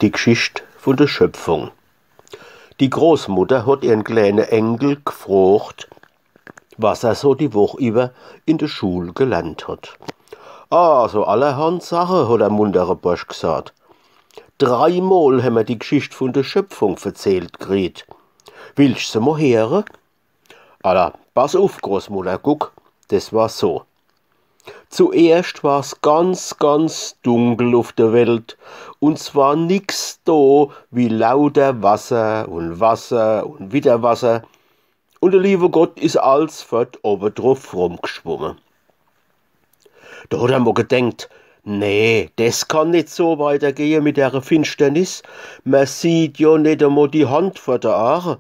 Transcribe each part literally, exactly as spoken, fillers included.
Die Gschicht vun de Schöpfung. Die Großmutter hot ihren kleene Enkel gfrocht, was er so die Woch iwwer in de Schul gelernt hot. „Ah, so allerhand Sache“, hot der muntere Bursch gsaat. „Dreimol hämmer die Gschicht vun de Schöpfung verzählt kriet. Willscht se mo heere?“ „Alla, pass uff, Großmutter, guck, des war so. Zuerscht war's ganz, ganz dunkel uff de Welt, un s war nix do wie lauter Wasser un Wasser un widder Wasser. Un de liewe Gott is alsfort owwe druff rumgschwumme. Do hot er mo gedenkt: Nee, des kann net so weitergehe mit dere Finschternis. Mer sieht jo net emo die Hand vor de Aache.“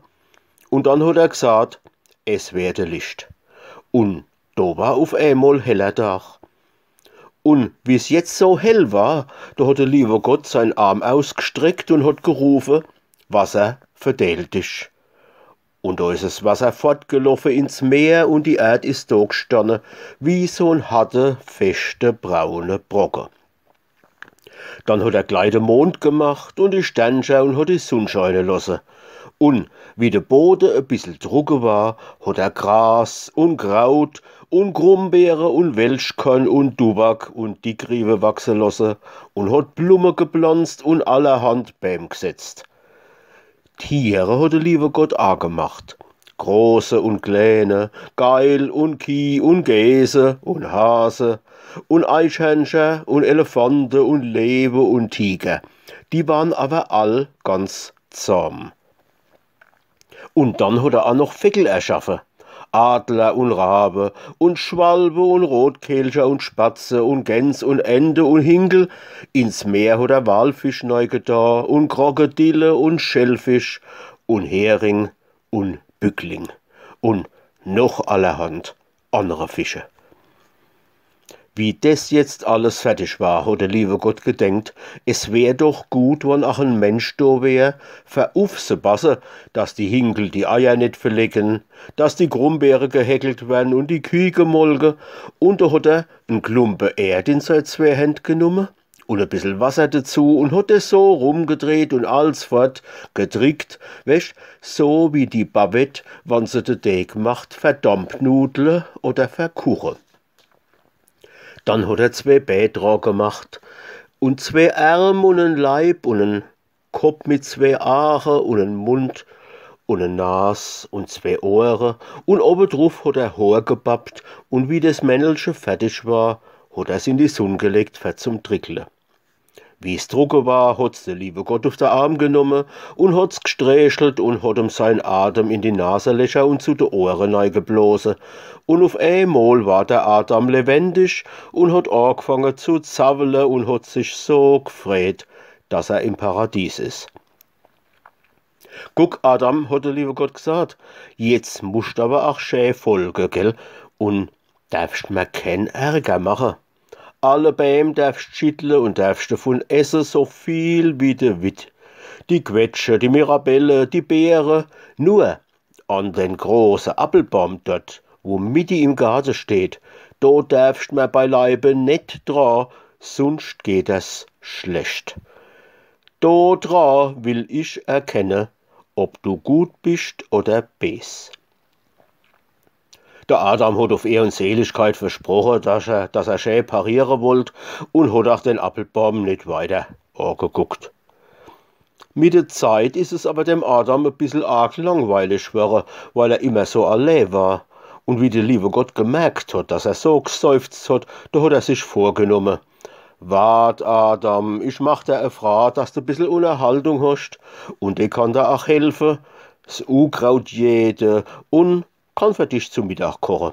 Un dann hot er gsaat: „Es werde Licht.“ Un do war uff eemol heller Dag. Un wie's jetzt so hell war, do hot de liewe Gott sein Arm ausgstreckt un hot gerufe: „Wasser, verdeel dich.“ Un do is es Wasser fortgeloffe ins Meer un die Erd is do gstanne wie so'n harte, feschte, braune Brocke. Dann hot er glei de Mond gemacht un die Sterncher un hot die Sunn scheine losse. Un wie de Bode e bissel drucke war, hot er Gras un Kraut un Grumbeere un Welschkorn un Duwak un Dickriewe wachse losse un hot Blumme geplanzt un allerhand Bääm gsetzt. Tiere hot de liewe Gott aa gemacht. Große un kleene, Geil un Kieh un Gäse un Hase un Eichhörncher un Elefante un Lewe un Tiger. Die waren awer all ganz zahm. Un dann hot er aa noch Veckel erschaffe. Adler un Rabe un Schwalbe un Rotkehlcher un Spatze un Gäns un Ente un Hinkel. Ins Meer hot er Walfisch neigedaa un Krokodille un Schellfisch un Hering un Bückling un noch allerhand annere Fische. Wie des jetzt alles fertig war, hot de liewe Gott gedenkt, es wär doch gut, wann ach en Mensch do wär, fer uffzepasse, dass die Hinkel die Eier net verlecken, dass die Grumbeere geheckelt wern un die Kieh gemolke. Un do hot er en Klumpe Erd in sei zwee Händ genumme un e bissel Wasser dezu un hot es so rumgedreht un alsfort gedrickt, weescht, so wie die Babett, wann se de Deeg macht fer Dampnudle oder fer Kuche. Dann hot er zwee Bää dra gemacht un zwee Ärm un en Leib un en Kopp mit zwee Aache un en Mund un en Nas un zwee Ohre, un owwedruff hot er Hoor gebappt, un wie des Männelche fertig war, hot er's in die Sunn gelegt fer zum Trickle. Wie's drucke war, hot's de liewe Gott uff de Arm genumme un hot's gsträchelt un hot em sein Atem in die Naselecher un zu de Ohre neigeblose. Un uff eemol war de Adam lewendig un hot aagfange zu zawwele un hot sich so gfreet, dass er im Paradies is. „Guck, Adam“, hot de liewe Gott gsaat, „jetzt muscht awer ach schää folge, gell? Un derfscht mer keen Ärger mache. Alle Bääm derfscht schiddle un derfscht devun esse, so viel wie de witt. Die Quetsche, die Mirabelle, die Beere. Nur an den große Appelbaum dort, wo mitti im Garte steht, do derfscht mer beileibe net dra, sunscht geht der's schlecht. Do dra will ich erkenne, ob du gut bischt oder bees.“ De Adam hot uff Ehr un Seligkeit versproche, dass er, dass er schää pariere wollt, un hot ach den Appelbaum net weiter aageguckt. Mit de Zeit is es awer dem Adam e bissel arg langweilig worre, weil er immer so allee war. Un wie de liewe Gott gemerkt hot, dass er so gseufzt hot, do hot er sich vorgenumme: „Wart, Adam, ich mach der e Fraa, dass de e bissel Unnerhaltung hoscht, un die kann der ach helfe, s Ukraut jäte un kann fer dich zu Mittag koche.“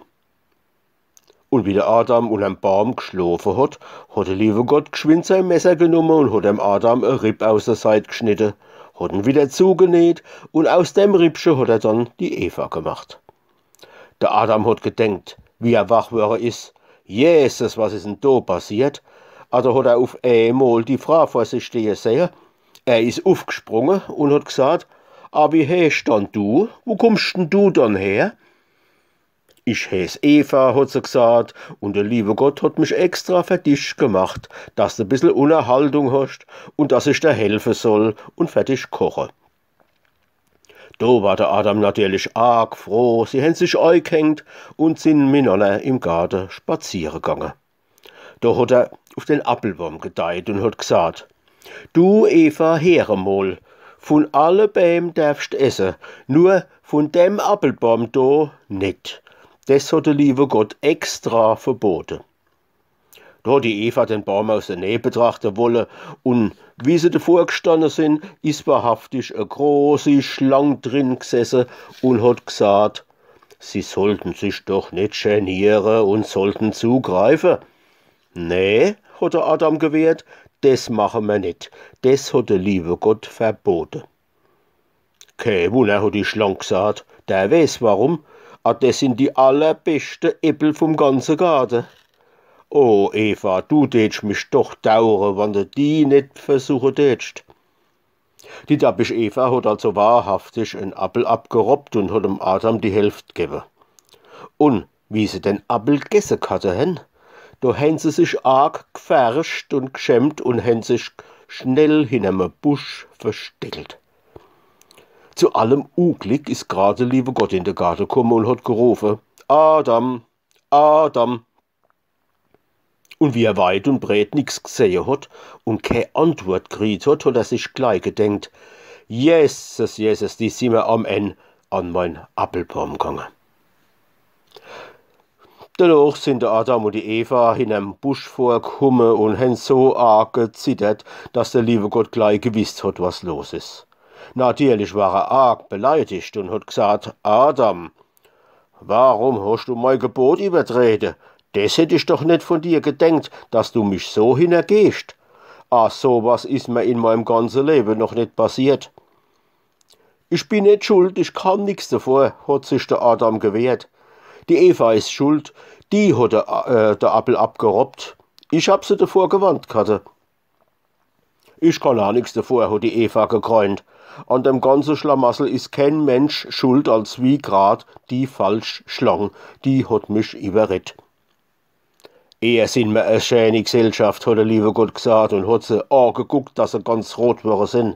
Un wie de Adam unnerm Baum gschlofe hot, hot de liewe Gott gschwind sei Messer genumme un hot dem Adam e Ripp aus de Seit gschnitte, hot en widder zugenäht, un aus dem Rippche hot er dann die Eva gemacht. De Adam hot gedenkt, wie er wach worre is: „Jesus, was is en do passiert?“ Also hot er uff eemol die Fraa vor sich stehe sehe. Er is uffgsprunge un hot gsaat: „Ah, wie heescht dann du? Wo kummscht denn du dann her?“ „Ich heeß Eva“, hot se gsaat, „un de liewe Gott hot mich extra fer dich gemacht, dass de bissel Unnerhaltung hoscht un dass ich der helfe soll un fer dich koche.“ Do war de Adam natierlich arg froh. Sie hen sich eigehängt un sin minanner im Gaarde spaziere gange. Do hot er uf den Appelbaum gedeit un hot gsaat: „Du, Eva, heer emol, vun alle Bääm derfscht esse, nur vun dem Appelbaum do net. Des hot de liewe Gott extra verbote.“ Do hot die Eva den Baum aus der Näh betrachte wolle, un wie se devor gstanne sin, is wahrhaftig e großi Schlang drin gsesse un hot gsaat: „Sie sollten sich doch net geniere un sollten zugreife.“ „Nee“, hot de Adam gewehrt, „des mache mer net. Des hot de liewe Gott verbote.“ „Kee Wunner“, hot die Schlang gsaat, „der weeß warum. Ah, des sin die allerbeschte Äppel vum ganze Gaarde.“ „Oh, Eva, du deetscht mich doch daure, wann de die net versuche deetscht.“ Die dappisch Eva hot also wahrhaftig en Appel abgeroppt un hot em Adam die Hälft gewwe. Un wie se den Appel gesse ghatte hen, do hen se sich arg gfärscht un gschämt un hen sich schnell hinnerm Busch versteckelt. Zu allem Uglick is grad de liewe Gott in de Gaarde kumme un hot gerufe: „Adam, Adam!“ Un wie er weit un breet nix gsehe hot un kee Antwort kriet hot, hot er sich glei gedenkt: „Jesses, jesses, die simmer am Enn an mein Appelbaum gange.“ Danoch sin de Adam un die Eva hinnerm Busch vorkumme un hen so arg gezittert, dass de liewe Gott glei gewisst hot, was los is. Natierlich war er arg beleidigt un hot gsaat: „Adam, warum hoscht du mei Gebot iwwertrete? Des hätt ich doch net vun dir gedenkt, dass du mich so hinnergehscht. Ah, so was is mer in meim ganze Lewe noch net passiert.“ „Ich bin net schuld, ich kann nix devor“, hot sich de Adam gewehrt. „Die Eva is schuld, die hot de, äh, de Appel abgeroppt. Ich hab se devor gewarnt ghatte.“ „Ich kann aa nix devor“, hot die Eva gegreint. „An dem ganze Schlamassel is kee Mensch schuld als wie grad die falsch Schlang, die hot mich iwwerredt.“ „Ehr sin mer e schäni Gsellschaft“, hot de liewe Gott gsaat un hot se aageguckt, dass se ganz rot worre sin.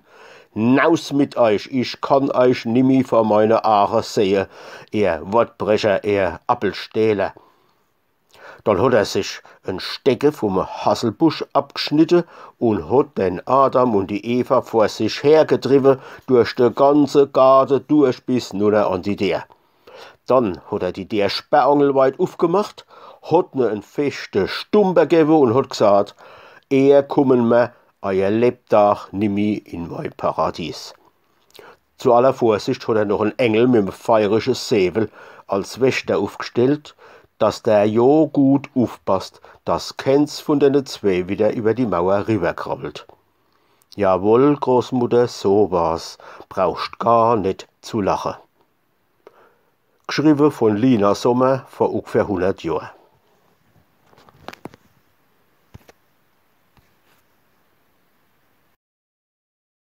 „Naus mit eich, ich kann eich nimmi vor meine Aache sehe, ehr Wortbrecher, ehr Appelstähler.“ Dann hot er sich en Stecke vum Haselbusch abgschnitte un hot den Adam un die Eva vor sich hergetriwwe, durch de ganze Gaarde durch bis nunner an die Deer. Dann hot er die Deer sperrangelweit ufgemacht, hot ne en feschte Stumper gewwe un hot gsaat: „Ehr kummen mer eier Lebdag nimmi in mei Paradies.“ Zu aller Vorsicht hot er noch en Engel mit em feirische Säwel als Wächter ufgstellt, dass der jo gut ufpasst, dass keens vun dene zwee wieder iwwer die Mauer riwwerkrabbelt. Jawohl, Großmutter, so war's. Brauchscht gar net zu lache. Gschriwwe vun Lina Sommer vor ungefähr hunnert Johr.